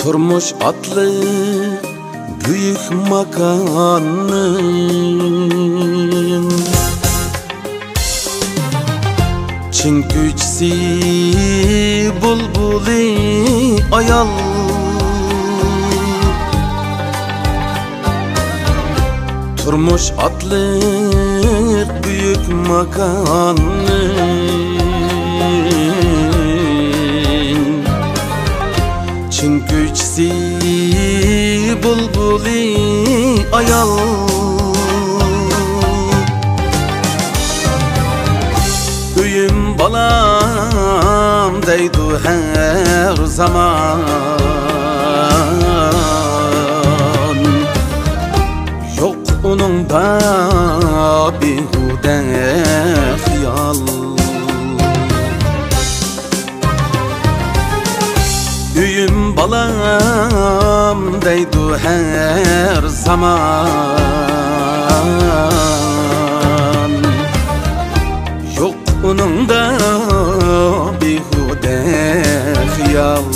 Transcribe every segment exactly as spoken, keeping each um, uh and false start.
تۇرمۇش ئاتلىق بۈيۈك ماكاننىڭ چىن كۈيچىسى بۇلبۇلى ئايال. تۇرمۇش ئاتلىق بۈيۈك ماكاننىڭ چىن كۈيچىسى بۇلبۇلى ئايال. ئۆيۈم بالام دەيدۇ ھەر زامان. يوق ئۇنىڭدا بىھۇدە خىيال. ئۆيۈم بالام دەيدۇ ھەر زامان. يوق ئۇنىڭدا بىھۇدە خىيال.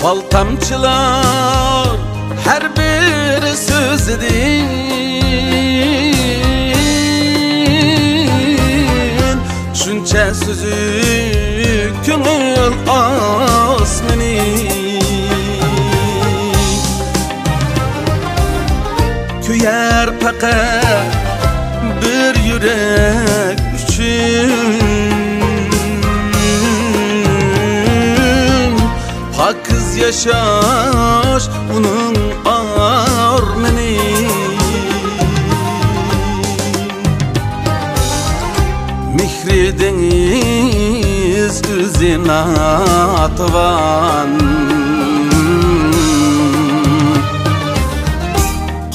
بال تامچىلار ھەر بىر سۆزىدىن شۇنچە سۈزۈك كۆڭۈل ئاسمىنى. كۆيەر پەقەت بىر يۈرەك ئۈچۈن. پاكىز ياشاش ئۇنىڭ ئارمىنى. مېھرى دېڭىز ئۆزى ناتىۋان.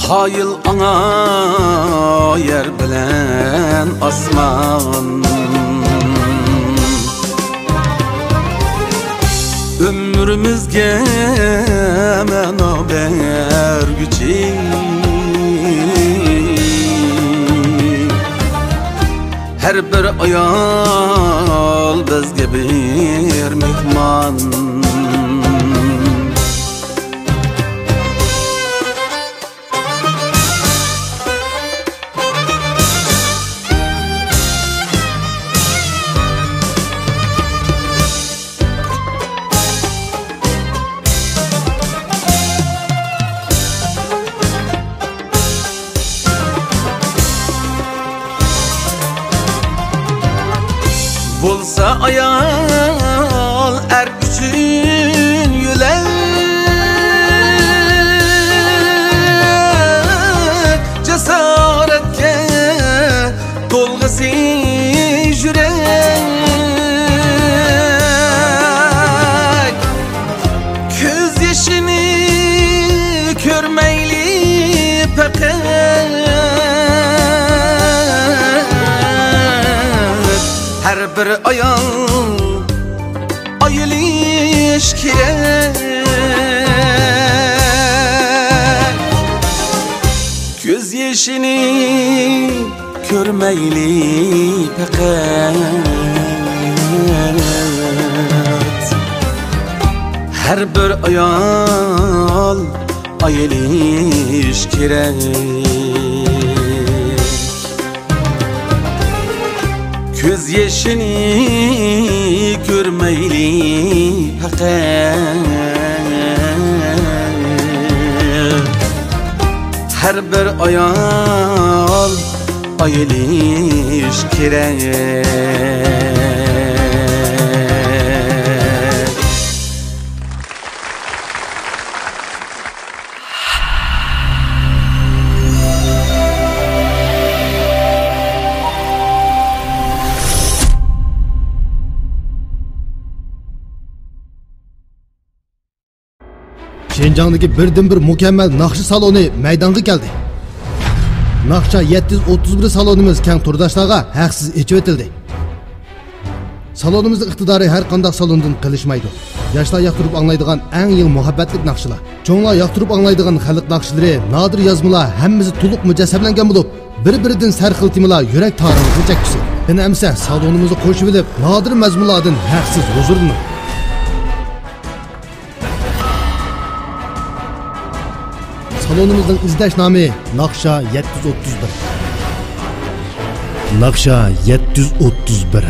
قايىل ئاڭا يەر بىلەن ئاسمان. ئۆمرىمىزگە مەنا بەرگۈچى ھەر بىر ئايال بىزگە بىر مېھمان. بولسا ئايال ئەر ئۈچۈن يۆلەك، جاسارەتكە تولغىسى يۈرەك. كۆز يېشىنى كۆرمەيلى پەقەت. ھەر بىر ئايال ئايىلىش كېرەك. كۆز يېشىنى كۆرمەيلى پەقەت. ھەر بىر ئايال ئايىلىش كېرەك. كۆز يېشىنى كۆرمەيلى پەقەت. ھەر بىر ئايال ئايىلىش كېرەك. شىنجاڭدىكى بىردىنبىر مۇكەممەل ناخشا سالونى مەيدانغا كەلدى. ناخشا يەتتە يۈز ئوتتۇز بىر سالونىمىز كەڭ تورداشلارغا ھەقسىز ئېچىۋېتىلدى. سالونىمىزنىڭ ئىقتىدارى ھەر قانداق سالوندىن قېلىشمايدۇ. ياشلار ياقتۇرۇپ ئاڭلايدىغان ئەڭ يېڭى مۇھەببەتلىك ناخشىلار، چوڭلار ياقتۇرۇپ ئاڭلايدىغان خەلق ناخشىلىرى، نادىر يازمىلار ھەممىسى تولۇق مۇجەسسەملەنگەن بولۇپ، بىر-بىرىدىن سەرخىل تېمىلار يۈرەك تارىڭىزنى چەككۈسى. قېنى ئەمىسە سالونىمىزنى قوشۇۋېلىپ، نادىر مەزمۇنلاردىن ھەقسىز ھۇزۇرلىنىڭ. سالونىمىزنىڭ ئىزدەش نامى ناخشا يەتتە يۈز ئوتتۇز بىر. ناخشا يەتتە يۈز ئوتتۇز بىر.